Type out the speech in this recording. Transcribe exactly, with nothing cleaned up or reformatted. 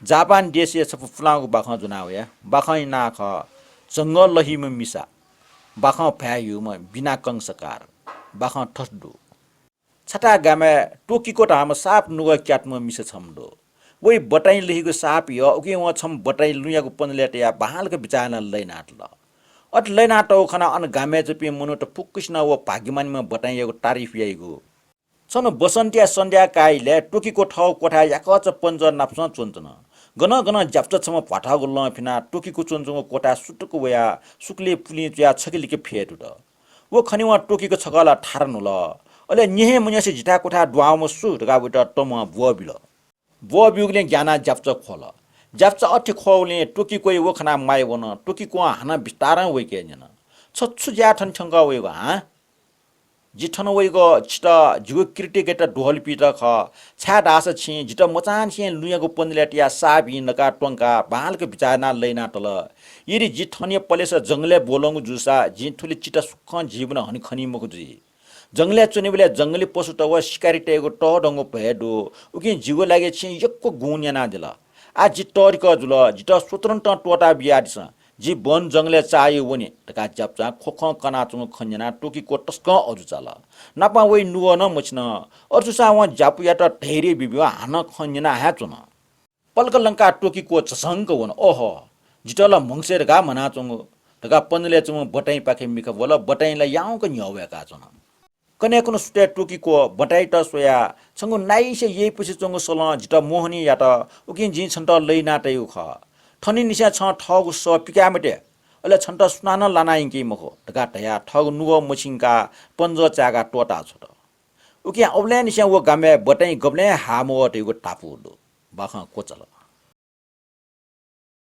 जापान देशय् छपु पुलांगु बाखं ज्वना वया। बाखंया नां खः झंगः लहीम्ह मिसा, बाखं भाय् ह्यूम्ह बिना कंसकार। बाखं थथे दु। छता गामय् टोकिको धाःम्ह साप नुगः क्यातुम्ह मिसा छम्ह दु। वइ बटाइँ लहीगु साप यः, उकिं वं छम्ह बटाइँ लुँयागु पन्जलय् तयाः बांलाक बिचाः यानाः लय् नातल। अथे लय् नातःगु खनाः अन गामय् जूपिं मनूत फुक्कसिनं व भाग्यमानीम्ह बटाइँयागु तारिफ याइगु। छन्हु बसन्तीया सन्ध्या काः इलय् टोकिको थःगु क्वथाय् याकःचा पन्जः नापसं च्वंच्वन। गनं गनं ज्यापुचा छम्ह भ्वाथःगु लं फिनाः टोकिको च्वंच्वंगु क्वथाय् सुतुक वयाः सुकुलिं पुलिं च्वयाः छखे लिके फ्यतुत। व खनेवं टोकिको छकः ला थारा न्हुल। अले न्यँ हे मन्यंसे जिथाय् क्वथाय् दुहां वःम्ह सु धकाः वइत तमं ब्वःबिल। ब्वःब्यूगुलिं ग्यानाः ज्यापुचा ख्वल। ज्यापुचा अथे ख्वःगुलिं टोकिकोइ व खनाः म्वाये वन। टोकिकों हानं बिस्तारं वइके न्यन, छ छु ज्याय् थन थ्यंकः वइगु हँ? जि थन वइगु छितः जिगु कृतज्ञता दुहलिपीत खः, छाय्धाःसा छिं जितः मचांनिसें लुँयागु पन्जलय् तयाः साप हिं नकाः त्वंकाः बांलाक बिचाः यानाः लय् नातल। यदि जि थनया पलेसा जंगलय् ब्वलंगु जूसा जिं थुलि चिता सुखं जीवन हने खनी मखु जुइ। जंगलय् च्वनेबलय् जंगली पशुत व शिकारीतय्गु तःधंगु भय दु, उकिं जिगु लागि छिं यक्व गुण यानादिल। आः जि तःधिकः जुल, जितः स्वतन्त्रं त्वःता बियादिसँ। जि वन जंगलय् चाःहि वने धकाः ज्यापुचां ख्वखं कनाच्वंगु खँ न्यनाः टोकिको तसकं अजू चाल। नापं वइ नुगः नं मछिन। अथे जूसां वं ज्यापुयात धैर्य बिब्यूगु हानं खँ न्यना हे च्वन। पलख लंकाः टोकिको झसंक वन। ओहो, जितः ला म्हगसय् धकाः म्हनाच्वंगु धकाः पन्जलय् च्वंम्ह बटाइँपाखे मिखा ब्वल। बटाइँ ला याउँक न्ह्यः वय्काच्वन। कन्हय् कुन्हु सुथय् टोकिको बटाइँयात स्वयाः छंगु नाइसे यइपुसे च्वंगु सलं जितः मोहनी यात, उकिं जिं छन्त लय् नातयागु खः। थनिंनिसें छं थःगु सः पिकाये मते, अले छन्त सुनानं लाना यंकी मखु धकाः धयाः थःगु नुगः मछिंकाः पन्जः चाय्काः त्वःता छ्वत। उकिं अबलय्निसें व गामय् बटाइँ गबलें हाः मवः धइगु धापू दु। बाखं क्वचाल।